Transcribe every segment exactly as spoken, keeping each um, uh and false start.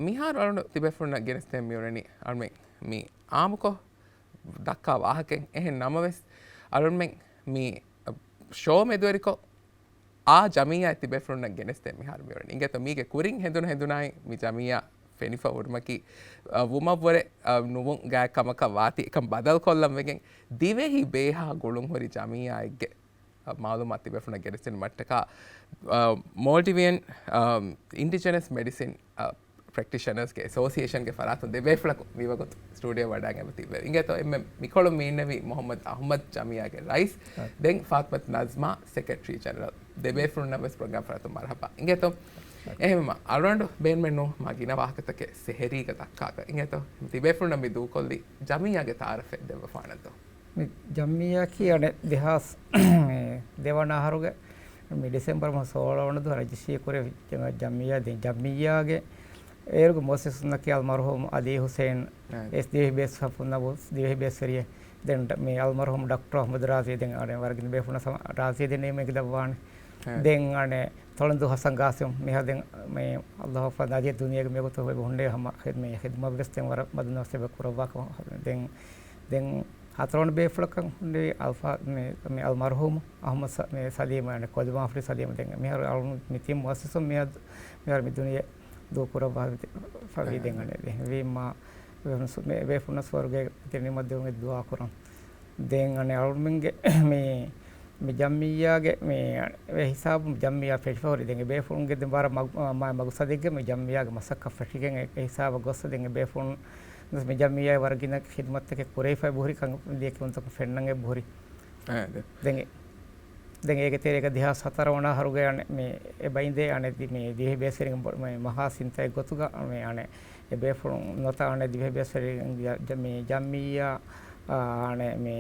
މިހާރު އަޅުން ތިބޭފުޅުންނަށް ގެނެސްދޭން މިއުޅެނީ އަޅުމެން މި އާއްމުކޮށް ދައްކާ ވާހަކައެއް. އެހެން ނަމަވެސް، އަޅުމެން މި ޝޯ މެދުވެރިކޮށް އާ ޖަމިއްޔާ ތިބޭފުޅުންނަށް ގެނެސްދޭން މިހާރު މިއުޅެނީ. އިނގޭތޯ މީގެ ކުރިން ހެނދުނު ހެނދުނާއި މި ޖަމިއްޔާ ފެނިފަ ހުރުމަކީ، އަ، ވުމަށްވުރެ، އަ، ނުވުން ގާތް ކަމަކަށް ވާތީ އެކަން ބަދަލުކޮށްލަން ވެގެން ދިވެހި ބޭހާ ގުޅުން ހުރި ޖަމިއްޔާއެއްގެ އަ، މައުލޫމާތު ތިބޭފުޅުންނަށް ގެނެސްދިނުމަށްޓަކާ، އަ، މޯލްޑިވިއަން، އަ، އިންޑިޖެނަސް މެޑިސިން، އަ، ޕްރެކްޓިޝަނަރސްގެ އެސޯސިއޭޝަންގެ ފަރާތުން ދެބޭފުޅަކު މިވަގުތު ސްޓޫޑިއޯ ވަޑައިގެން ތިއްބެވި. އިނގޭތޯ އެންމެ މިކޮޅު މީންނެވީ މުހައްމަދު އަހުމަދު ޖަމިއްޔާގެ ރައީސް، އަ. ދެން ފާތިމަތު ނަޒްމާ ސެކްރެޓަރީ ޖެނެރަލް. ދެބޭފުޅުންނަށް ވެސް ޕްރޮގްރާމް ފަރާތުން މަރުހަބާ. އިނގޭތޯ؟ އަ. އެހެންވީމަ އަޅުގަނޑު ބޭނުމެއް ނޫން މާ ގިނަ ވާހަކަތަކެއް ސެހެރީގަ ދައްކާކަށް. އިނގޭތޯ؟ ތިބޭފުޅުންނަށް މި ދޫކޮށްލީ ޖަމިއްޔާގެ ތައާރަފެއް ދެއްވަފާނަންތޯ؟ މި ޖަމިއްޔާއަކީ އަނެއް ދެހާސް ދެވަނަ އަހަރުގެ މި ޑިސެމްބަރ މަހު ސޯޅަ ވަނަ ދުވަހު ރަޖިސްޓްރީ ކުރެ ޖަމިއްޔާ. ދެން ޖަމިއްޔާގެ އޭރުގެ މުއައްސިސުންނަކީ އަލްމަރްޙޫމް އަލީ ހުސެން، އާ. އެސް ދިވެހި ބޭސް ސަފުން ނަބު ދިވެހި ބޭސްވެރިއެއް. ދެން ޑ-، މި އަލްމަރްޙޫމް ޑޮކްޓަރ އަޙްމަދު ރާޒީ ދެން އަނެއް ވަރަށް ގިނަ ބޭފުޅުންނަށް ސަމާ-، ރާޒީ ދެން ނޭމެއް ދައްވާނެ. އާ. ދެން އަނެއް ތޮޅަނދޫ ޙަސަން ގާސިމް މިހާ ދެން މި އައްލާހު އަކްބަރު ނާދިޔަ ދުނިޔޭގެ މިވަގުތު ހުންނެވި ހަމަ ހިދް-، މި ހިދުމަތްވެސް ދެން ވަރަށް މަދުނަފްސެއް ކުރައްވާ ކަމަށް ދެން، ދެން ހަތަރުވަނަ ބޭފުޅަކަށް ހުންނެވި އަލްފާ-، މި، މި އަލްމަރްޙޫމް އަޙްމަދު ސަ-، މި ސަލީމް، އަނެއް ކޮލިމާފުޅި ސަލީމް. ދެން މިހާރު އަޅުން މި ތިން މުއައްސިސުން މިއަދު، މިހާރު މި ދުނިޔެ ދޫކުރައްވާ ފަވީ. ދެން އަނެއް ދެން ވީމާ ވެފުން ސު-، މި ވެފުންނަސް ވަރުގެ ތިނި މައްދުވުން ދުޢާ ކުރަން. ދެން އަނެއް އަޅުމެންގެ މި، މި ޖަމިއްޔާގެ މި އެ ހިސާބު ޖަމިއްޔާ ފެށިފަ ހުރި. ދެން އެ ބޭފުޅުންގެ ދެން ވަރަށް މަގު-، މަ-، މަގުސަދެއްގެ މި ޖަމިއްޔާގެ މަސައްކަތް ފެށިގެން އެ ހިސާބަށް ގޮއްސަ ދެން އެ ބޭފުޅުން މި ޖަމިއްޔާ ވަރަށް ގިނަ ޚިދުމަތްތަކެއް ކުރެވިފައި ބުހުރި ކަން ދިޔަ ކިޔުންތަކުން ފެންނަން އެ ބުހުރި. އާ، ދެ. ދެން އެ-، ދެން އޭގެ ތެރޭގަ ދެހާސް ހަތަރު ވަނަ އަހަރުގެ އަނެއް މި އެ ބައިންދޭ އަނެއް ދި-، މި ދިވެހި ބޭސްވެރިން ބޮ-، މި މަހާ ސިންތައެއް ގޮތުގަ މި އަނެއް އެ ބޭފުޅުން ނުވަތަ އަނެއް ދިވެހި ބޭސްވެރިން ޖަ-، ޖަ-، މި ޖަމިއްޔާ، އާ، އަނެއް މި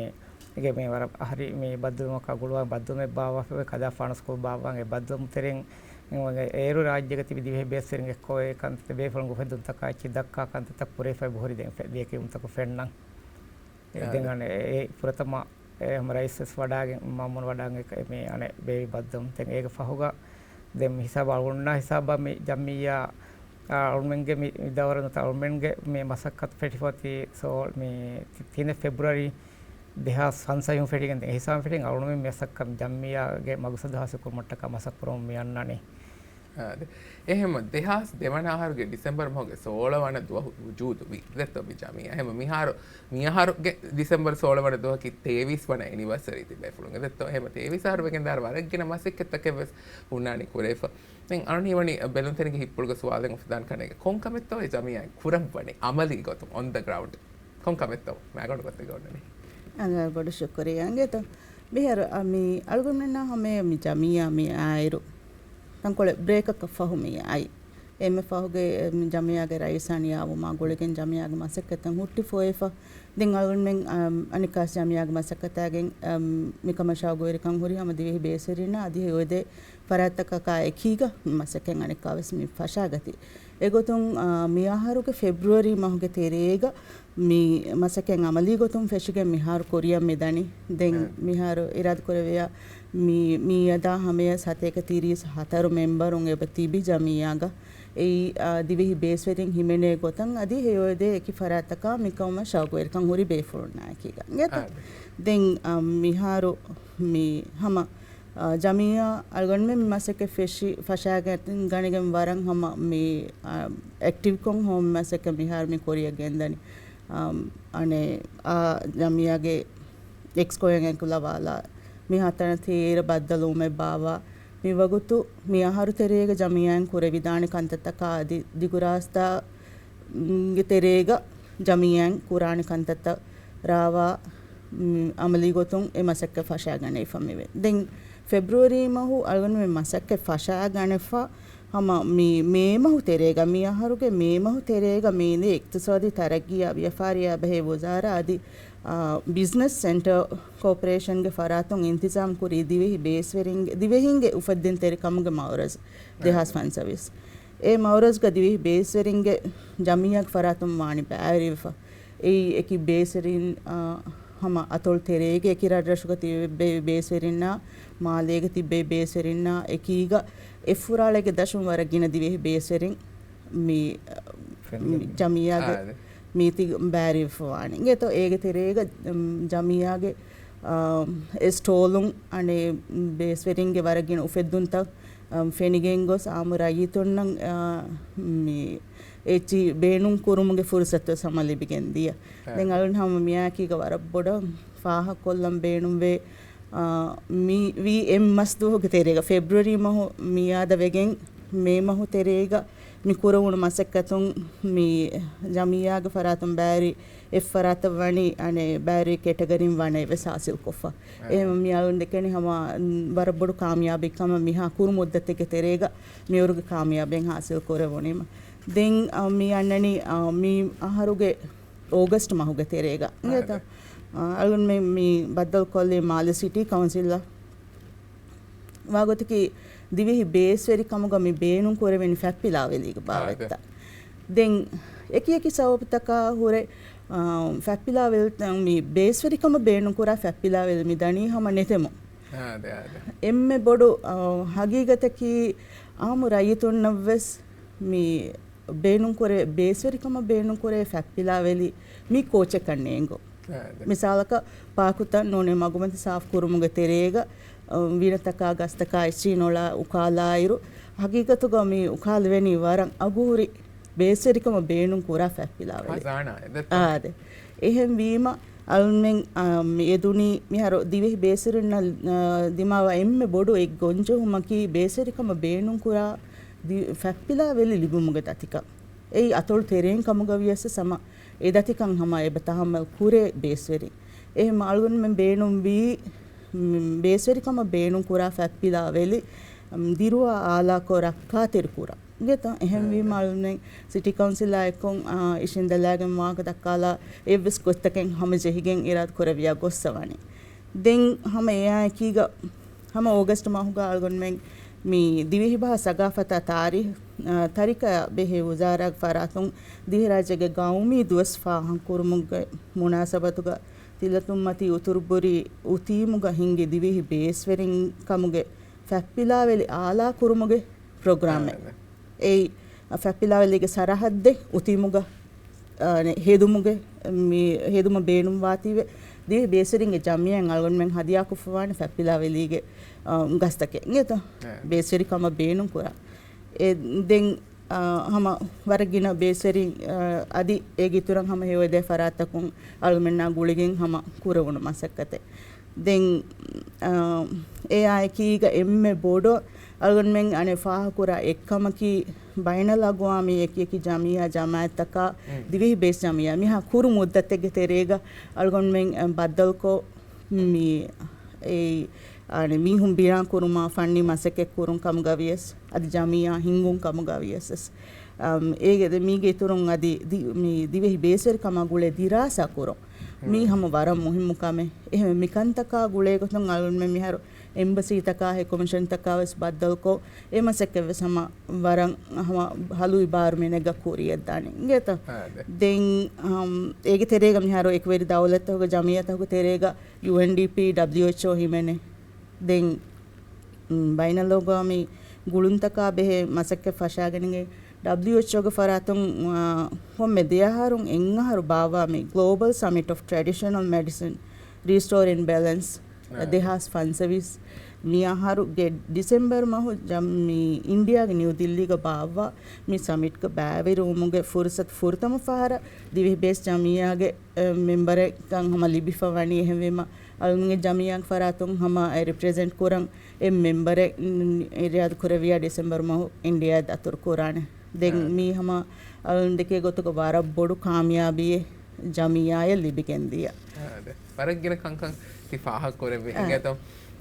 އޭގެ މި ވަރަށް އަހަރީ މި ބައްދަލުވުމަކާ ގުޅުވާ ބައްދަލުވުމެއް ބާއްވާފައި ކަދާ ފާނަސްކޮޅު ބާއްވާން އެ ބައްދަލުވުމު ތެރެއިން އޭރު ރާއްޖޭގަ ތިބި ދިވެހި ބޭސްވެރިން އެއްކޮށް އެ ކަންތައް ބޭފުޅުން އުފެއްދުންތަކާ އެއްޗެއް ދައްކާ ކަންތައްތައް ކުރެވިފައި ބުހުރި ދެން ފެ-، ދިޔަ ކިޔުންތަކުން ފެންނަން. އެ، އާ، ދެން އަނެއް އެ ފުރަތަމަ އެ ހަމަ ރައީސް ވެސް ވަޑާގެން، މައުމޫން ވަޑާގެން އެ މި އަނެއް ބޭއްވި ބައްދަލުވުން. ދެން އޭގެ ފަހުގަ ދެން މި ހިސާބަށް އަޅުގަނޑުމެންނާ ހިސާބަށް މި ޖަމިއްޔާ، އާ، އަޅުމެންގެ މި، މި ދައުރަ ނުވަތަ އަޅުމެންގެ މި މަސައްކަތް ފެށިފަ ތި ސޯ-، މި ތި-، ތިނެއް ފެބްރުއަރީ ދެހާސް ފަންސަވީހުން ފެށިގެން ދެން ހިސާބުން ފެށިގެން އަޅުމެން މި މަސައްކަތް ޖަމިއްޔާގެ މަގުސަދު ހާސިލް ކުރުމަށްޓަކާ މަސައްކަތް ކުރަމުން މި އަންނަނީ. އާ، ދެ. އެހެން ދެހާސް ދެވަނަ އަހަރުގެ ޑިސެމްބަރު މަހުގެ ސޯޅަ ވަނަ ދުވަހު ވުޖޫދު ވި. ދެއްތޯ މި ޖަމިއްޔާ. އެހެން މިހާރު، މި އަހަރުގެ ޑިސެމްބަރު ސޯޅަ ވަނަ ދުވަހަކީ ތޭވީސް ވަނަ އެނިވަރސަރީ ތިބޭފުޅުންގެ. ދެއްތޯ އެހެން ތޭވީސް އަހަރު ވެގެން ދާއިރު ވަރަށް ގިނަ މަސައްކަތްތަކެއް ވެސް ހުންނާނީ ކުރެވިފަ. ދެން އަޅުން ހީވަނީ ބެލުންތެރިންގެ ހިތްޕުޅުގަ ސުވާލެއް އުފެދާނެ ކަންނޭނގެ. ކޮން ކަމެއްތޯ އެ ޖަމިއްޔާ ކުރައްވަނީ އަމަލީ ގޮތުން on the ground؟ ކޮން ކަމެއްތޯ މާގަނޑު ގޮތެއްގަ އޮންނަނީ؟ އަނގަ ބޮޑު ޝުކުރިއްޔާ. އިނގޭތޯ މިހާރު، އަ، މި އަޅުގަނޑުމެންނާ ހަމަޔަށް މި ޖަމިއްޔާ މި އާއިރު ތަންކޮޅެއް ބްރޭކަކަށް ފަހު މި އައި. އެންމެ ފަހުގެ، އެ، މި ޖަމިއްޔާގެ ރައީސާ ނިޔާވުމާ ގުޅިގެން ޖަމިއްޔާގެ މަސައްކަތްތައް ހުއްޓިފަ އޮތްފަ. ދެން އަޅުގަނޑުމެން، އަ، އަނެއްކާވެސް ޖަމިއްޔާގެ މަސައްކަތާގެން، އަ، މިކަމަށް ޝައުގުވެރިކަން ހުރި ހަމަ ދިވެހި ބޭސްވެރިންނާ އަދި އޮތް ދެ ފަރާތްތަކަކާ އެކީގަ މި މަސައްކަތް އަނެއްކާވެސް މި ފަށާގަތީ. އެގޮތުން، އާ، މިއަހަރުގެ ފެބްރުއަރީ މަހުގެ ތެރޭގަ މި މަސައްކަތް އަމަލީ ގޮތުން ފެށިގެން މިހާރު ކުރިއަށް މި ދަނީ. ދެން އެ. މިހާރު އިރާދަކުރެއްވިޔާ މި، މިއަދާ ހަމަޔަށް ސަތޭކަ ތިރީސް ހަތަރު މެމްބަރުން އެބަ ތިބި ޖަމިއްޔާގަ އެއީ، އާ، ދިވެހި ބޭސްވެރިން ހިމެނޭ ގޮތަށް އަދި ހެޔޮއެދޭ އެކި ފަރާތްތަކާ މިކަމަށް ޝައުގުވެރިކަން ހުރި ބޭފުޅުންނާ އެކީގަ. އިނގޭތަ؟ އާ. ދެން، އާ، މިހާރު މި ހަމަ އާ، ޖަމިއްޔާ އަޅުގަނޑުމެން މި މަސައްކަތް ފެށި ފަށާގަތި ގަނެގެން ވަރަށް ހަމަ މި، އާ، އެކްޓިވްކޮށް ހަމަ މި މަސައްކަތް މިހާރު މި ކުރިއަށް ގެންދަނީ. އާ، އަނެއް އާ ޖަމިއްޔާގެ އެކްސްކޯއެއް އެކުލަވާލާ މި ހަތަރަ ތޭރަ ބައްދަލުވުމެއް ބާއްވާ މި ވަގުތު މި އަހަރު ތެރޭގަ ޖަމިއްޔާއިން ކުރެވިދާނެ ކަންތައްތަކާ އަދި ދިގުރާސްތާ ގެ ތެރޭގަ ޖަމިއްޔާއިން ކުރާނެ ކަންތައްތައް ރާވާ، މް، އަމަލީ ގޮތުން އެ މަސައްކަތް ފަށާގަނެވިފަ މިވެ. ދެން ފެބްރުއަރީ މަހު އަޅުގަނޑުމެން މަސައްކަތް ފަށާގަނެފަ ހަމަ މި މޭ މަހު ތެރޭގަ، މި އަހަރުގެ މޭ މަހު ތެރޭގަ މީނީ އިޤްތިޞާދީ ތަރައްގީއާ ވިޔަފާރިއާ ބެހޭ ވުޒާރާ އަދި، އާ، ބިޒްނަސް ސެންޓަރ ކޯޕަރޭޝަންގެ ފަރާތުން އިންތިޒާމް ކުރީ ދިވެހި ބޭސްވެރިންގެ، ދިވެހިންގެ އުފެއްދިންތެރިކަމުގެ މައުރަޒް ދެހާސް ފަންސަވީސް. އެ މައުރަޒްގަ ދިވެހި ބޭސްވެރިންގެ ޖަމިއްޔާގެ ފަރާތުން ވާނީ ބައިވެރިވެފަ. އެއީ އެކި ބޭސްވެރިން، އާ، ހަމަ އަތޮޅު ތެރޭގެ އެކި ރަށްރަށުގަ ތިބޭ ބޭސްވެރިންނާ، މާލޭގަ ތިބޭ ބޭސްވެރިންނާ އެކީގަ އެއްފުރާޅެއްގެ ދަށުން ވަރަށް ގިނަ ދިވެހި ބޭސްވެރިން މި، އާ، ޖަމިއްޔާގެ މީތި ބައިވެރިވެފަވާނެ. އިނގޭތޯ އޭގެ ތެރޭގަ، އަމް، ޖަމިއްޔާގެ، އާ، އެ ސްޓޯލުން އަނެއް ބޭސްވެރިންގެ ވަރަށް ގިނަ އުފެއްދުންތައް، އަމް، ފެނިގެން ގޮސް އާއްމު ރައްޔިތުންނަށް، އާ، މި އެއްޗިހި ބޭނުން ކުރުމުގެ ފުރުސަތުވެސް ހަމަ ލިބިގެން ދިޔަ. ދެން އަޅުން ހަމަ މިއާއެކީގަ ވަރަށް ބޮޑަށް ފާހަގަކޮށްލަން ބޭނުންވޭ، އާ، މި ވީ އެއް މަސްދުވަހުގެ ތެރޭގަ، ފެބްރުއަރީ މަހު މިއާދަ ވެގެން މޭ މަހު ތެރޭގަ މި ކުރެވުނު މަސައްކަތުން މި ޖަމިއްޔާގެ ފަރާތުން ބައިވެރި އެއް ފަރާތަށް ވަނީ އަނެއް ބައިވެރި ކެޓަގަރީން ވަނައެއް ވެސް ހާސިލްކޮށްފަ. އެހެން މި އަޅުން ދެކެނީ ހަމަ ވަރަށް ބޮޑު ކާމިޔާބެއް ކަމަށް މިހާ ކުރު މުއްދަތެއްގެ ތެރޭގަ މިއުރުގެ ކާމިޔާބެއް ހާސިލް ކުރެވުނީމަ. ދެން، އަ، މި އަންނަނީ، އަ، މި އަހަރުގެ އޯގަސްޓް މަހުގެ ތެރޭގަ. އާ، އިނގޭތަ؟ އާ، އަޅުން މި، މި ބައްދަލުކޮށްލީ މާލެ ސިޓީ ކައުންސިލަށް. ވާގޮތަކީ ދިވެހި ބޭސްވެރިކަމުގަ މި ބޭނުން ކުރެވެނީ ފަތްޕިލާވެލީގެ ބާވަތްތައް. ދެން އެކި އެކި ސަބަބުތަކާ ހުރެ، އާ، ފަތްޕިލާވެލިތައް މި ބޭސްވެރިކަމަށް ބޭނުން ކުރާ ފަތްޕިލާވެލި މި ދަނީ ހަމަ ނެތެމުން. އެންމެ ބޮޑު، އާ، ހަގީގަތަކީ އާއްމު ރައްޔިތުންނަށްވެސް މި ބޭނުންކުރޭ، ބޭސްވެރިކަމަށް ބޭނުންކުރޭ ފަތްޕިލާވެލި މީ ކޯޗަކަށް ނޭނގު. މިސާލަކަށް، ޕާކުތައް ނޫނީ މަގުމަތި ސާފު ކުރުމުގެ ތެރޭގަ، އަ، ވިނަތަކާ ގަސްތަކާ އެއްޗިހި ނޮޅާ އުކާލާއިރު، ހަގީގަތުގަ މި އުކާލެވެނީ ވަރަށް އަގުހުރި ބޭސްވެރިކަމަށް ބޭނުން ކުރާ ފަތްޕިލާވެލި. އާދެ. އެހެންވީމަ، އަޅުމެން، އަ، މި އެދުނީ މިހާރު ދިވެހި ބޭސްވެރިންނަށް، އަ، ދިމާވާ އެންމެ ބޮޑު އެއް ގޮންޖެހުމަކީ ބޭސްވެރިކަމަށް ބޭނުން ކުރާ ދި-، ފަތްޕިލާވެލި ލިބުމުގެ ދަތިކަން. އެއީ އަތޮޅު ތެރެއިން ކަމުގަ ވިޔަސް ހަމަ އެ ދަތިކަން ހަމަ އެބަ ތަހައްމަލް ކުރޭ ބޭސްވެރިން. އެހެން އަޅުގަނޑުމެން ބޭނުންވީ، މް، ބޭސްވެރިކަމަށް ބޭނުން ކުރާ ފަތްޕިލާވެލި، މް، ދިރުވާ އާލާކޮށް ރައްކާތެރި ކުރަން. އިނގޭތަ؟ އެހެންވީމަ އަޅުގަނޑުމެން ސިޓީ ކައުންސިލާ އެކު، އާ، އިށީނދެލާގެން ވާހަކަ ދައްކާލާ އެއްވެސް ގޮތްތަކެއް ހަމަޖެހިގެން އިރާދަ ކުރެވިޔާ ގޮއްސަ ވަނީ. ދެން ހަމަ އެއާއެކީގަ ހަމަ އޯގަސްޓް މަހުގަ އަޅުގަނޑުމެން މި ދިވެހިބަހާ ސަގާފަތާ ތާރީޚް، އާ، ތަރިކަޔާ ބެހޭ ވުޒާރާގެ ފަރާތުން ދިވެހިރާއްޖޭގެ ގައުމީ ދުވަސް ފާހަގަކުރުމުގެ މުނާސަބަތުގަ ތިލަތުންމަތީ އުތުރުބުރީ އުތީމުގަ ހިންގި ދިވެހި ބޭސްވެރިން ކަމުގެ ފަތްޕިލާވެލި އާލާކުރުމުގެ ޕްރޮގްރާމެއް. އެއީ، ފަތްޕިލާވެލީގެ ސަރަހައްދެއް އުތީމުގަ، އާ، ހެދުމުގެ، މި ހެދުމަށް ބޭނުންވާތީވެ، ދިވެހި ބޭސްވެރިންގެ ޖަމިއްޔާއިން އަޅުގަނޑުމެން ހަދިޔާކޮށްފަވާނެ ފަތްޕިލާވެލީގެ، އާ، ގަސްތަކެއް. އިނގޭތަ؟ ބޭސްވެރިކަމަށް ބޭނުން ކުރާ. އެ، ދެން، އާ، ހަމަ ވަރަށް ގިނަ ބޭސްވެރިން، އާ، އަދި އޭގެ އިތުރަށް ހަމަ ހެޔޮއެދޭ ފަރާތްތަކުން އަޅުގަނޑުމެންނާ ގުޅިގެން ހަމަ ކުރެވުނު މަސައްކަތެއް. ދެން، އާ، އެއާއެކީގަ އެންމެ ބޮޑު އަޅުގަނޑުމެން އަނެއް ފާހަގަކުރާ އެއްކަމަކީ، ބައިނަލްއަގުވާމީ އެކި އެކި ޖަމިއްޔާ ޖަމާއަތްތަކާ ދިވެހި ބޭސް ޖަމިއްޔާ މިހާ ކުރު މުއްދަތެއްގެ ތެރޭގަ އަޅުގަނޑުމެން، އަ، ބައްދަލުކޮށް، މި، އެ، އަނެއް މީހުން ބިނާ ކުރުމާ، ފަންނީ މަސައްކަތް ކުރުން ކަމުގަ ވިޔަސް، އަދި ޖަމިއްޔާ ހިންގުން ކަމުގަ ވިޔަސް، އަމް، އޭގެ ދެ-، މީގެ އިތުރުން އަދި ދި-، މި ދިވެހި ބޭސްވެރިކަމާ ގުޅޭ ދިރާސާ ކުރުން. މީ ހަމަ ވަރަށް މުހިއްމު ކަމެއް. އެހެން މިކަންތަކާ ގުޅޭގޮތުން އަޅުގަނޑުމެން މިހާރު އެމްބަސީތަކާ ހައި ކޮމިޝަންތަކާ ވެސް ބައްދަލުކޮށް، އެ މަސައްކަތް ވެސް ހަމަ ވަރަށް ހަމަ ހަލުވި ބާރު މިނެގަ ކުރިޔަށްދާނެ. އިނގޭތަ؟ ދެން، އަމް، އޭގެ ތެރޭގަ މިހާރު އެކުވެރި ދައުލަތްތަކުގެ ޖަމިއްޔާތަކުގެ ތެރޭގަ ޔޫއެންޑީޕީ، ޑަބްލިޔުއެޗްއޯ ހިމެނޭ. ދެން، މް، ބައިނަލްއަގުވާމީ ގުޅުންތަކާ ބެހޭ މަސައްކަތް ފަށާގެންގެ ޑަބްލިޔުއެޗްއޯގެ ފަރާތުން، އާ، ކޮންމެ ދެއަހަރުން އެއްއަހަރު ބާއްވާ މި ގްލޯބަލް ސަމިޓް އޮފް ޓްރެޑިޝަނަލް މެޑިސިން ރީސްޓޯރިން ބެލެންސް ދެހާސް ފަންސަވީސް މި އަހަރުގެ ޑިސެމްބަރު މަހު ޖަ-، މި އިންޑިޔާގެ ނިއު ދިއްލީގަ ބާއްވާ މި ސަމިޓްގަ ބައިވެރިވުމުގެ ފުރުސަތު ފުރަތަމަ ފަހަރަށް ދިވެހި ބޭސް ޖަމިއްޔާގެ، އެ، މެމްބަރެއްކަން ހަމަ ލިބިފަ ވަނީ. އެހެންވީމަ، އަޅުގަނޑުގެ ޖަމިއްޔާގެ ފަރާތުން ހަމަ އެ ރިޕްރެޒެންޓް ކުރަން އެ މެމްބަރެއް، އިރާދަ ކުރެއްވިޔާ ޑިސެމްބަރު މަހު އިންޑިޔާއަށް ދަތުރު ކުރާނެ. ދެން މީ ހަމަ އަޅުގަނޑު ދެކޭ ގޮތުގަ ވަރަށް ބޮޑު ކާމިޔާބީއެއް ޖަމިއްޔާއަށް ލިބިގެން ދިޔަ. އާ، އާދެ. ވަރަށް ގިނަ ކަންކަން ތި ފާހަގަ ކުރެއްވި އާ. އިނގޭތޯ.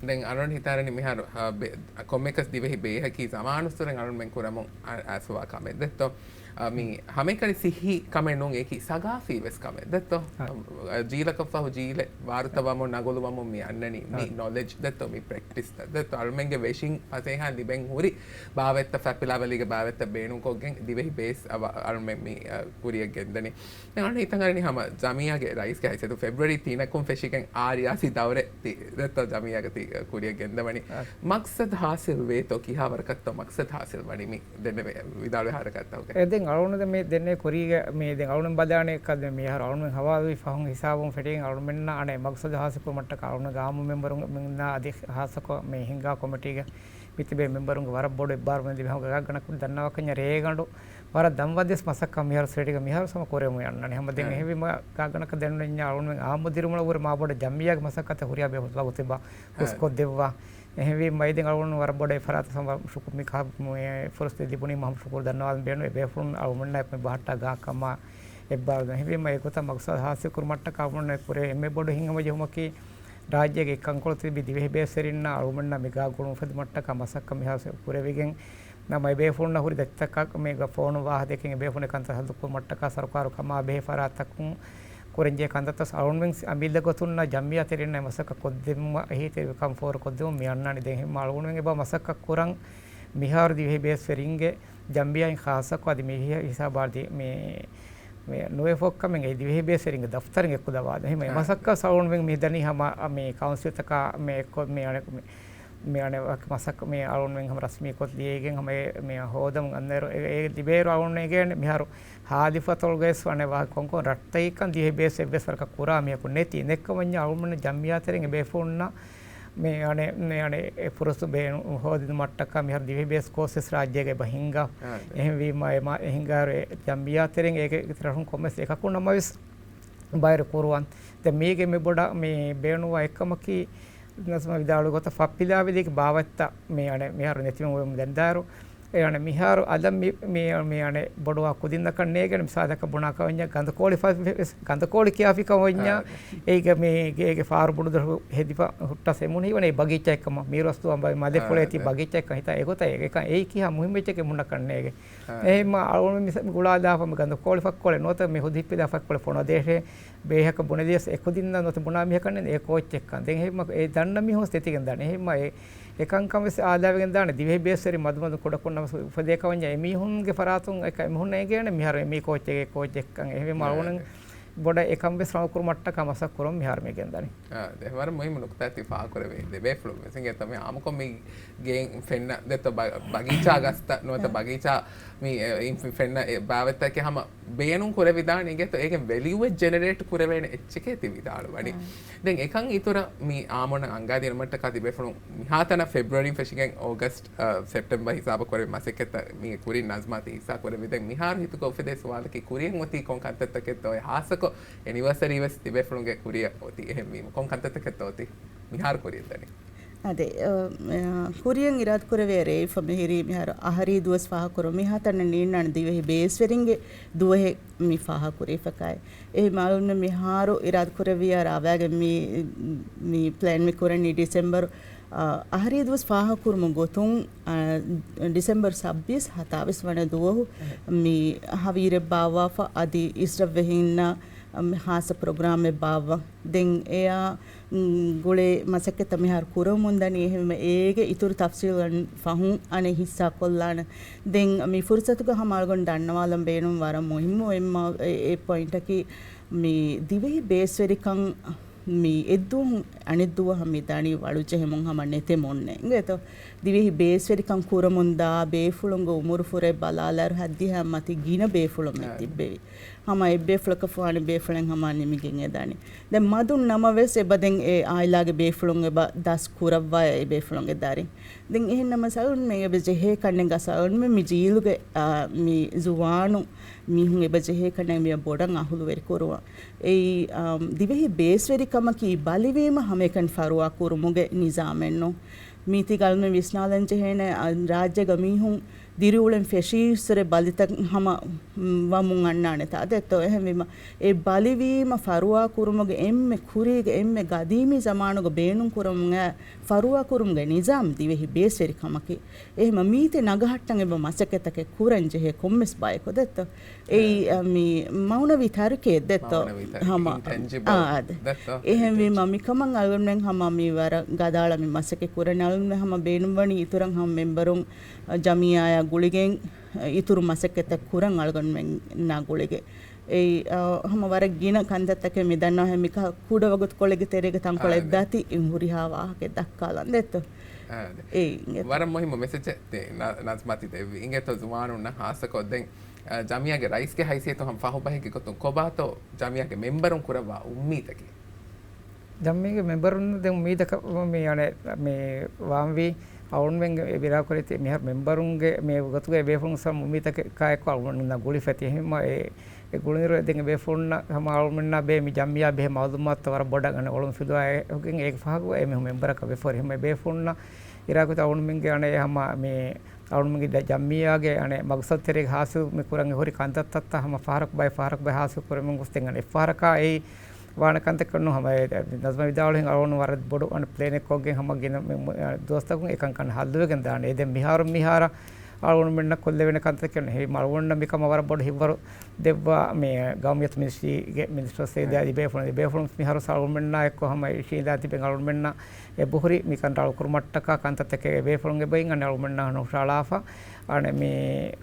ދެން އަޅުގަނޑު ހިތާރަނީ މިހާރު، އާ، ބެ-، ކޮންމެއަކަސް ދިވެހި ބޭހަކީ ޒަމާނުއްސުރެން އަޅުގަނޑުމެން ކުރަމުން އަ-، އައިސްފަވާ ކަމެއް ދެއްތޯ. އާ، މި ހަމައެކަނި ސިއްހީ ކަމެއް ނޫން، އެކި ސަގާފީ ވެސް ކަމެއް ދެއްތޯ. އާ. އަ، ޖީލަކަށްފަހު ޖީލެއް ވާރުތަވަމުން ނަގުލުވަމުން މި އަންނަނީ މި އާ. ނޮލެޖް ދެއްތޯ، މި ޕްރެކްޓިސް ދެއްތޯ. އަޅުމެންގެ ވެށިން ފަސޭހާ ލިބެން ހުރި ބާވަތްތައް، ފަތްޕިލާވެލީގެ ބާވަތްތައް ބޭނުންކޮށްގެން ދިވެހި ބޭސް އަވަ-، އަޅުމެން މި، އަ، ކުރިޔަށް ގެންދަނީ. ދެން އަޅުގަނޑު ހިތަށް އަރަނީ ހަމަ ޖަމިއްޔާގެ ރައީސްގެ ހައިސިއްޔަތު ފެބްރުއަރީ ތިނަކުން ފެށިގެން އާ ރިޔާސީ ދައުރެއް ތި ދެއްތޯ ޖަމިއްޔާގަ ތި ކުރިޔަށް ގެންދަވަނީ. އާ. މަގްސަދު ހާސިލް ވޭތޯ؟ ކިހާ ވަރަކަށްތޯ މަގްސަދު ހާސިލް ވަނީ މި ދެންނެވި ވިދާޅުވި ހަރަކާތްތަކުގަ؟ އަޅުގަނޑު މި ދެންނެވި ކުރީގަ މި ދެން އަޅުގަނޑު ބަލާނެ ކަ-، މި މިހާރު އަޅުގަނޑު ހަވާލުވި ފަހުން ހިސާބުން ފެށިގެން އަޅުގަނޑުމެންނަށް އަނެއް މަގްސަދު ހާސިލް ކުރުމަށްޓަކާ އަޅުގަނޑު އާއްމު މެމްބަރުން މިންނާ އަދި ހާއްސަކޮށް މި ހިންގާ ކޮމިޓީގެ މިތިބޭ މެމްބަރުންގެ ވަރަށް ބޮޑު އެއްބާރުމެން ލިބި ހަމަ ގާތްގަނޑަކަށް ދަންނަވާކަންޏާ ރޭގަނޑު ވަރަށް ދަންވަދެސް މަސައްކަތް މިހާރު ސްޓޭޓީގަ މިހާރު ހަމަ ކުރެވެމުން އަންނާނެ. ހަމަ ދެން އެހެންވީމަ ގާތްގަނޑަކަށް ދެންނެވިއްޔާ އަޅުގަނޑުމެން އާއްމު ދިރިއުޅުމުގެ ވަރަށް މާބޮޑަށް ޖަމްޢިއްޔާގެ މަސައްކަތަށް ހުރިހާ ބޭފުޅުން ލަގުތިބާ ހުސްކޮށްދެއްވާ. އެހެންވީމަ އިދިން އަޅުގަނޑު ވަރަށް ބޮޑަށް އެ ފަރާތަށް ހަމަ ޝުކުރު މި ކާ-، މި ފުރުސަތު ލިބުނީމަ ހަމަ ޝުކުރު ދަންނަވާލަން ބޭނުން. އެ ބޭފުޅުން އަޅުގަނޑުމެންނާ އެކު މި ބަހައްޓާ ގާ ކަމާ އެއްބާރުލުން. އެހެންވީމަ އެގޮތަށް މަގްސަދު ހާސިލް ކުރުމަށްޓަކާ އަޅުގަނޑުމެން ކުރެވޭ އެންމެ ބޮޑު ހިތްހަމަޖެހުމަކީ ރާއްޖޭގެ އެއްކަންކޮޅު ތިބި ދިވެހި ބޭސްވެރިންނާ އަޅުގަނޑުމެންނާ މި ގާ ގުޅުން އުފެދުމަށްޓަކާ މަސައްކަތް މިހާރު ކުރެވިގެން ނަމަ އެބޭފުޅުންނަށް ހުރި ދަތިތަކަށް މި ފޯނު ވާހަކަ ދެކެން އެބޭފުޅުން އެކަންތައް ހައްލުކުރުމަށްޓަކާ ސަރުކާރު ކަމާ ބެހޭ ފަރާތްތަކުން ކުރަންޖެހޭ ކަންތައްތައް އަޅުގަނޑުމެން އަމިއްލަ ގޮތުންނަށް ޖަމްޢިއްޔާ ތެރެއިންނަށް މަސައްކަތް ކޮށްދެމުމަށް އެހީތެރިކަން ފޯރުކޮށްދެމުން މި އަންނާނީ. ދެން އެހެންމަ އަޅުގަނޑުމެން އެބަ މަސައްކަތް ކުރަން މިހާރު ދިވެހި ބޭސްވެރިންގެ ޖަމްޢިއްޔާއިން ޚާއްޞަކޮށް އަދި މި ހި-، ހިސާބާ ދި-، މި، މި ނުވެފަ ކަމެއް ދިވެހި ބޭސްވެރިންގެ ދަފްތަރުން އެއްކުލަވާ. އެހެން އެ މަސައްކަތް އަޅުގަނޑުމެން މި ދަނީ ހަމަ މި ކައުންސިލްތަކާ މި އެއްކޮށް މި އަނެއް މި މި އަނެއް މަސައްކަތް މި އަޅުގަނޑުމެން ހަމަ ރަސްމީކޮށް ލިޔެގެން ހަމަ އެ މި ހޯދަމުން އަންނައިރު އެ، އެ ލިބޭއިރު އަޅުގަނޑުމެން އެނގޭނެ މިހާރު ހާދިފަތޮޅުގައި ވެސް އަނެއް ވާހަކަ ކޮންކޮން ރަށްތަކަކަށް ދިވެހި ބޭސް އެއްވެސް ވަރަކަށް ކުރާ މީހަކު ނެތި. ނެތްކަމަށް އަޅުގަނޑުމެން ޖަމްޢިއްޔާ ތެރެއިން އެ ބޭފުޅުންނަށް މި އަނެއް، މި އަނެއް އެ ފުރުސަތު ބޭނު-، ހޯދިދުމަށްޓަކާ މިހާރު ދިވެހި ބޭސް ކޯސް ވެސް ރާއްޖޭގަ އެބަ ހިންގާ. އާ، އެހެންވީމަ އެ މަ-، އެ ހިނގާއިރު އެ ޖަމްޢިއްޔާ ތެރެއިން އޭގެ ރަށުން ކޮންމެސް އެކަކު ނަމަވެސް ބައިވެރި ކުރުވަން. ދެން މީގެ މި ބޮޑަށް މި ބޭނުންވާ އެއްކަމަކީ، ނަޒްމާ ވިދާޅުވި ގޮތަށް ފައްޕިލާވެލީގެ ބާވަތްތައް މި އަނެއް މިހާރު ނެތިވެމުން ދެންދާއިރު، އެ އަނެއް މިހާރު އަލަށް މި، މި، މި އަނެއް ބޮޑުވާ ކުދިންނަކަށް ނޭގެން މިސާލަކަށް ބުނާކަށް ވަންޏާ ގަނދުކޯޅި ފަ-، ގަނދުކޯޅި ކިޔާފިކަމަށް ވަންޏާ، އާ، އޭގެ މި ގޭގެ ފާރު ބުޑުދޮށު ހެދިފަ ހުއްޓަސް އެމުން ހީވަނީ ބަގީޗާއެއްކަމަށް، މީރު އަސްލު އަނބަ މަލެ ފުޅޭތީ ބަގީޗާއެއްކަން ހިތާ އެގޮތަށް އެކަން އެއީ ކިހާ މުހިއްމު އެއްޗެކޭ އެމުންނަކަށް ނޭގެ. އެހެންމަ އަޅުގަނޑު މި ގުޅާލާފަ މި ގަނދު ކޯޅި ފައްކޮޅެއް ނުވަތަ މި ހުދު ހިއްޕިލާ ފައްކޮޅެއް ފޮނުވަދޭށޭ ބޭހަކަށް ބުނެދިޔަސް އެކުދިންނަށް ނުވަތަ ބުނާ މީހަކަށް ނެތް އެ ކޯއްޗެއްކަން. ދެން އެހެންމަ އެ ދަންނަ މީހުން ތެތިގެން ދާނެ. އެހެންމަ އެ އެކަންކަން ވެސް އާދަވެގެން ދާނެ. ދިވެހި ބޭސްވެރި މަދުމަދު ކުޑަކުން ނަމަ އުފެދޭކަށް ވަންޏާ އެމީހުންގެ ފަރާތުން އެކަ އެމީހުން އެނގޭނެ މިހާރު އެމީ ކޯއްޗެއް އެ ކޯއްޗެއްކަން. އެހެންވީމަ އަޅުގަނޑު ބޮޑަށް އެކަން ވެސް ރަނގަޅު ކުރުމަށްޓަކާ މަސައްކަތް ކުރަން މިހާރު މި ގެންދަނީ. އާ، ދެ ވަރަށް މުހިއްމު ނުކުތާތި ފާހަގަކުރެވޭ ދެ ބޭފުޅުން ވެސް އިނގޭތޯ މި އާއްމުކޮށް މި ގެއިން ފެންނަ ދެތޯ ބަ-، ބަގީޗާ ގަސްތައް ނުވަތަ ބަގީޗާ މި، އެ، އިން ފެންނަ އެ ބާވަތްތަކެއް ހަމަ ބޭނުން ކުރެވިދާނެ އިނގޭތޯ އޭގެ ވެލިއުއެއް ޖެނެރޭޓް ކުރެވޭނެ އެއްޗެކޭ ތި ވިދާޅުވަނީ. ދެން އެކަން އިތުރަށް މި އާއްމުންނަށް އަންގާދިނުމަށްޓަކާ ތިބޭފުޅުން މިހާތަނަށް ފެބްރުއަރީން ފެށިގެން އޯގަސްޓް، އަ، ސެޕްޓެމްބަރ ހިސާބަށް ކުރެވި މަސައްކަތްތައް މީގެ ކުރިން ނަޒްމާ ތި ހިއްސާ ކުރެވި. ދެން މިހާރު ހިތުގަ އުފެދޭ ސުވާލަކީ ކުރިއަށް އޮތީ ކޮން ކަންތައްތަކެއްތޯ އެ ހާއްސަކޮށް އެނިވަރސަރީ ވެސް ތިބޭފުޅުންގެ ކުރިއަށް އޮތީ. އެހެންވީމަ ކޮން ކަންތައްތަކެއްތޯ އޮތީ މިހާރު ކުރިއަށް ދަނީ؟ އާދެ، އަ، އަ، ކުރިއަށް އިރާދަކުރެވޭ ރޭވިފަ މިހިރީ މިހާރު އަހަރީ ދުވަސް ފާހަގަކުރުން މިހާތަނަށް ނީންނާނެ ދިވެހި ބޭސްވެރިންގެ ދުވަހެއް މި ފާހަގަކުރީފަކާއި. އެހި މައުލޫމް މިހާރު އިރާދަކުރެއްވިޔާ ރާވާގެ މި، މި ޕްލޭން މި ކުރަނީ ޑިސެމްބަރު، އަ، އަހަރީ ދުވަސް ފާހަގަކުރުމުގެ ގޮތުން، އަ، ޑިސެމްބަރު ސައްބީސް ހަތާވީސް ވަނަ ދުވަހު މި ހަވީރެއް ބާއްވާފަ އަދި އިސްރަށްވެހިންނަށް މި ހާއްސަ ޕްރޮގްރާމެއް ބާއްވާ. ދެން އެއާ، މް، ގުޅޭ މަސައްކަތްތައް މިހާރު ކުރަމުންދަނީ. އެހެންވެ އޭގެ އިތުރު ތަފްސީލް ފަހުން އަނެއް ހިއްސާ ކޮށްލާނެ. ދެން މި ފުރުސަތުގަ ހަމަ އަޅުގަނޑު ދަންނަވާލަން ބޭނުން ވަރަށް މުހިއްމު އެއް މަ-، އެ، އެއް ޕޮއިންޓަކީ މި ދިވެހި ބޭސްވެރިކަން މި އެއްދުވަހުން އަނެއްދުވަހަށް މި ދަނީ ވަޅުޖެހެމުން ހަމަ ނެތެމުންނޭ. އިނގޭތޯ؟ ދިވެހި ބޭސްވެރިކަން ކުރަމުންދާ ބޭފުޅުންގެ އުމުރުފުރެއް ބަލާލާއިރު ހައްދިހަ މަތި ގިނަ ބޭފުޅުން މި ތިއްބެވި. ހަމަ އެއްބޭފުޅަކަށް ފާނެ ބޭފުޅެއް ހަމަ ނިމިގެން އެދާނެ. ދެން މަދުން ނަމަވެސް އެބަ ދެން އެ އާއިލާގެ ބޭފުޅުން އެބަ ދަސް ކުރައްވާ އެ ބޭފުޅުންގެ ދަރިން. ދެން އެހެން ނަމަ ސަލުން މެ އެބަ ޖެހޭ ކަންނެ ގަސަލުން މެ މި ޖީލުގެ، އާ، މި ޒުވާނު މީހުން އެބަ ޖެހޭ ކަންނެ މި ބޮޑަށް އަހުލުވެރި ކުރުވާ. އެއީ، އާ، ދިވެހި ބޭސްވެރިކަމަކީ ބަލިވީމަ ހަމައެކަނި ފަރުވާ ކުރުމުގެ ނިޒާމެއްނު. މީތި ގަލުމެ ވިސްނާލަން ޖެހޭނެ، އަ، ރާއްޖޭގަ މީހުން ދިރިއުޅެން ފެށީއްސުރެ ބަލިތައް ހަމަ، މް، ވަމުން އަންނާނެތާ ދެއްތޯ؟ އެހެންވީމަ، އެ ބަލިވީމަ ފަރުވާ ކުރުމުގެ އެންމެ ކުރީގެ އެންމެ ގަދީމީ ޒަމާނުގަ ބޭނުން ކުރަމުން އައި ފަރުވާ ކުރުމުގެ ނިޒާމް ދިވެހި ބޭސްވެރި ކަމަކީ. އެހެމަ މީތި ނަގަހައްޓަން އެބަ މަސައްކަތްތަކެއް ކުރަން ޖެހޭ ކޮންމެސް ބަޔަކު ދެއްތޯ؟ އެއީ، އަ، މި މައުނަވީ ތަރިކެއް ދެއްތޯ؟ މައުނަވީ ތަރިކެއް، ހަމަ، އިންޓެންޖިބަލް އާ، އާދެ. ދެއްތޯ؟ އެހެންވީމަ މިކަމަށް އަޅުގަނޑުމެން ހަމަ މި ވަރަށް ގަދައަޅަ މި މަސައްކަތް ކުރަން އަޅުގަނޑުމެން ހަމަ ބޭނުންވަނީ އިތުރަށް ހަމަ މެމްބަރުން، އަ، ޖަމިއްޔާއާ ގުޅިގެން، އަ، އިތުރު މަސައްކަތްތައް ކުރަން އަޅުގަނޑުމެންނާ ގުޅިގެން. އެއީ، އަ، ހަމަ ވަރަށް ގިނަ ކަންތައްތަކެއް މި ދަންނަވާހެން މިކަހަ ކުޑަ ވަގުތުކޮޅެއްގެ ތެރޭގަ ތަންކޮޅެއް އާދެ. ދާތި އިން ހުރިހާ ވާހަކައެއް ދައްކާލަން ދެއްތޯ؟ އާދެ. އެއީ، އިނގޭތޯ؟ ވަރަށް މުހިއްމު މެސެޖެއް ތި ނަ-، ނަޒްމާ ތި ދެއްވި. އިނގޭތޯ ޒުވާނުންނަށް ހާއްސަކޮށް ދެން ޖަމިއްޔާގެ ރައީސްގެ ހައިސިއްޔަތުން ހަމަ ފަހު ބަހެއްގެ ގޮތުން ކޮބާތޯ ޖަމިއްޔާގެ މެމްބަރުން ކުރައްވާ އުއްމީދަކީ؟ ޖަމިއްޔާގެ މެމްބަރުން ދެން އުއްމީދަކަށް މި އަނެއް މި ވާންވީ އަޅުގަނޑުމެންގެ އެ ވިރާކުރެތި މިހާރު މެމްބަރުންގެ މި ގޮތުގައި ބޭފުޅުން ސަމް އުއްމީދަކާ އެއްކޮށް އަޅުގަނޑުމެންނާ ގުޅިފަ ތި ހިމަ އެ އެ ގުޅުނުއިރު ދެން އެ ބޭފުޅުންނަށް ހަމަ އަޅުގަނޑުމެންނާ ބޭ މި ޖަމިއްޔާ ބެހޭ މައުލޫމާތުތައް ވަރަށް ބޮޑަށް އަނެއް އޮޅުން ފިލުވާ އެ ހުގެން އޭގެ ފަހަކު އެ މީހުން މެމްބަރަކަށް ވެފަ ހުރި ހަމަ އެ ބޭފުޅުންނަށް އިރާދަކޮށް އަޅުގަނޑުމެންގެ އަނެއް ހަމަ މި އަޅުގަނޑުމެންގެ ޖަ-، ޖަމިއްޔާގެ އަނެއް މަގުސަދު ތެރޭގަ ހާސިލް މި ކުރަން ހުރި ކަންތައްތައް ހަމަ ފަހަރަކު ބައި ފަހަރަކު ބައި ހާސިލް ކުރަމުން ގޮސް ދެން އަނެއް އެއްފަހަރަކާ އެއީ ވާނެ ކަންތައް ނޫން ހަމަ އެ ނަޒްމާ ވިދާޅުވިހެން އަޅުގަނޑު ވަރަށް ބޮޑު އަނެއް ޕްލޭނެއް ކޮށްގެން ހަމަ ގިނަ މި-، މި-، ދުވަސްތަކުން އެކަންކަން ހައްލުވެގެން ދާނެ. އެ ދެން މިހާރު މިހާރަށް އަޅުގަނޑުމެންނަށް ކޮށްލެވޭނެ ކަންތައް ކަން ހެވީމަ އަޅުގަނޑުންނަށް މިކަމަށް ވަރަށް ބޮޑު ހިތްވަރު ދެއްވާ މި ގައުމިއްޔަތު މިނިސްޓްރީގެ މިނިސްޓަރ ސައީދު އަދި ބޭފުޅުން އެ ބޭފުޅުން މިހާރު އަޅުގަނޑުމެންނާ އެއްކޮށް ހަމަ އިށީނދާ ތިބެން އަޅުގަނޑުމެންނަށް އެބަހުރި މިކަން ރަނގަޅު ކުރުމަށްޓަކާ ކަންތައްތަކެއް އެ ބޭފުޅުން އެބައިން އަނެއް އަޅުގަނޑުމެންނާ ހުށަހަޅާފަ. އަނެއް މި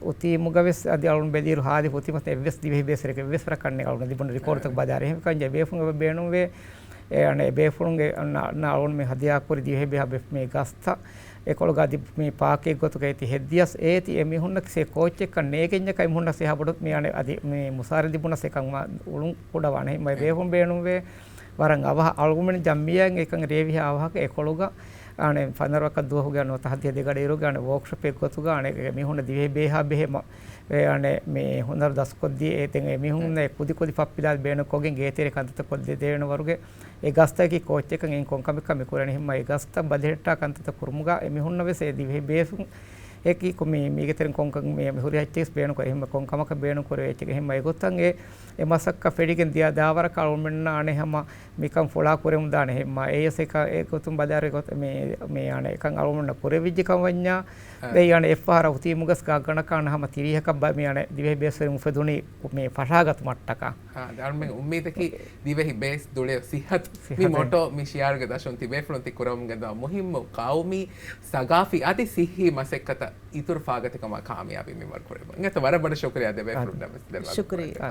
އޮތީމުގަ ވެސް އަދި އަޅުގަނޑު ބެލިއިރު ހާދި އޮތީމަސް އެއްވެސް ދިވެހި ބޭސްވެރިއެއް އެއްވެސް ވަރަކަށް އަނެއް އަޅުގަނޑު ލިބުނު ރިކޯޑުތަކު ބަލާއިރު އެހެން ކަން ބޭފުޅުން އެބަ ބޭނުންވޭ. އެ އަނެއް ބޭފުޅުންގެ އަންނަ، އަންނަ އަޅުގަނޑު މި ހަދިޔާ ކުރި ދިވެހި ބޭހާ ބެ-، މި ގަސްތައް އެކޮޅުގަ އަދި މި ޕާކެއް ގޮތުގައި ތި ހެއްދިޔަސް އޭތި އެ މީހުންނަކީ ސޭ ކޯއްޗެއްކަން ނޭގެންޏަކަށް އެމީހުންނަށް ސޭހާ ބޮޑު މި އަނެއް އަދި މި މުސާރަ ލިބުނަސް އެކަން މާ އުޅުން ކުޑަވާނެ. ހިމަ އެ ބޭފުޅުން ބޭނުންވޭ ވަރަށް އަވަހަށް އަޅުގަނޑުމެން ޖަމްއިއްޔާއިން އެކަން ރޭވިހާ އަވަހަކަށް އެކޮޅުގަ އަނެއް ފަނަރަ ވަކަށް ދުވަހުގެ ނުވަތަ ހަދިޔަ ދެގަޑިއިރުގެ އަނެއް ވޯކްޝޮޕެއް ގޮތުގަ އަނެއް މީހުންނަށް ދިވެހި ބޭހާ ބެހޭ މަ-، އެ އަނެއް މި ހުނަރު ދަސްކޮށްދީ އެ ދެން އެ މީހުންނަށް ކުދި ކުދި ފައްޕިލާ ބޭނުންކޮށްގެން ގޭތެރެ ކަންތައްތައް ކޮށްދެ ދޭނެ ވަރުގެ އެ ގަސްތަކީ ކޯއްޗެއްކަން އެން ކޮންކަމެއްކަން މި ކުރަނީ ހިމަ އެ ގަސްތައް ބަލިހެއްޓާ ކަންތައްތައް ކުރުމުގަ އެ މީހުންނަށް ވެސް އެ ދިވެހި ބޭފުން އެކި ކު-، މި-، މީގެ ތެރެއިން ކޮންކަން މި-، މި ހުރި އެއްޗެއް ބޭނުން ކުރޭ ހިމަ ކޮން ކަމަކަށް ބޭނުން ކުރެވޭ އެއްޗެއް ހިމަ އެގޮތަށް އެ، އެ މަސައްކަތް ފެޑިގެން ދިޔަ ދާވަރަކަށް އަޅުގަނޑުމެންނަށް އަނެއް ހަމަ މިކަން ފުޅާ ކުރެވުން ދާނެ ހިމަ އެޔަސް އެކަ-، އެ ގޮތުން ބަލާރެ ގޮތަށް މި-، މި އަނެއް އެކަން އަޅުގަނޑުމެންނަށް ކުރެވިއްޖެ ކަމަށް ވަންޏާ އެ. ދެން އަނެއް އެއްފަހަރަށް އޮތީމުގަސް ގާގަނޑަކަށް ހަމަ ތިރީހަކަށް ބަ-، މި އަނެއް ދިވެހި ބޭސްވެރިން އުފެދުނީ މި ފަށާގަތުމަށްޓަކާ. އާ، ދެން އަޅުގަނޑުމެން އުއްމީދަކީ ދިވެހި ބޭސް ދުޅެޔޮ ސިއްހަތު. މި ސިއްހަތު. މޮޓޯ މި ޝިއާރުގެ ދަށުން ތި ބޭފުޅުން ތި ކުރަމުން ގެންދަވާ މުހިއްމު ޤައުމީ ސަގާފީ އަދި ސިއްހީ މަސައްކަތަށް އިތުރު ފާގަތިކަމާ ކާމިޔާބީ މިންވަރު ކުރެއްވުން. އިނގޭތޯ ވަރަށް ބޮޑަށް ޝުކުރިއްޔާ ދެ ބޭފުޅުންނަށް ވެސް ދެން ޝުކުރިއްޔާ.